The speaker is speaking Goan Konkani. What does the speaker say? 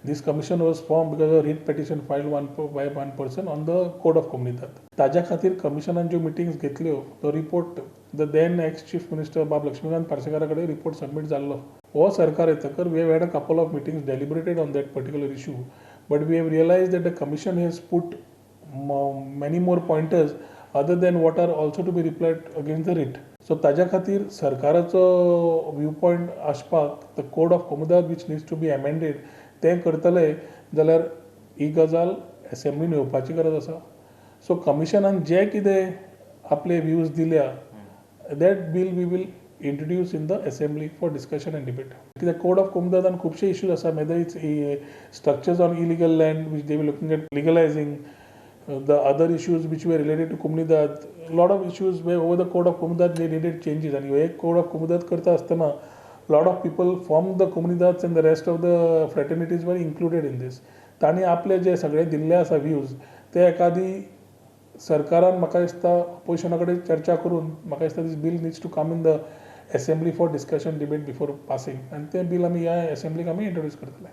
This commission was formed because of writ petition filed one by one person on the Code of Comunidade. ताज्या खातीर कमिशनान ज्यो मिटिंग्स घेतल्यो, तो report the then ex chief minister बाब लक्ष्मीकांत पार्सेकारा कडेन रिपोर्ट सबमीट जाल्लो. हो सरकार येतकर we have had a couple of meetings, deliberated on that particular issue, but we have realized that the commission has put many more pointers other than what are also to be replied against the writ. So ताज्या खातीर सरकाराचो व्यू पॉयंट आसपाक the Code of Comunidade which needs to be amended, तें करतले जाल्यार ही गजाल एसेंब्लीन येवपाची गरज आसा. सो कमिशनान जे कितें आपले व्यूज दिल्या, that bill we will introduce in the assembly for discussion and debate. कित्याक कोड ऑफ कोमुनिदादान खुबशे इश्यूज आसा, whether it's structures on illegal land which they were looking at legalizing, the other issues which were related to Comunidade, lot of issues were over the Code of Comunidade, they needed changes. आनी हे कोड ऑफ कोमुनिदाद करता आसतना lot of people from the Comunidades and the rest of the fraternities were included in this. तांणी आपले जे सगळे दिल्ले आसा व्यूज, ते एकादी सरकारान म्हाका दिसता ऑपोजिशना कडेन चर्चा करून, म्हाका दिसता this bill needs to come in the assembly for discussion, debate before passing, आनी तें बील आमी ह्या एसेंब्लीक आमी इंट्रोड्यूस करतले.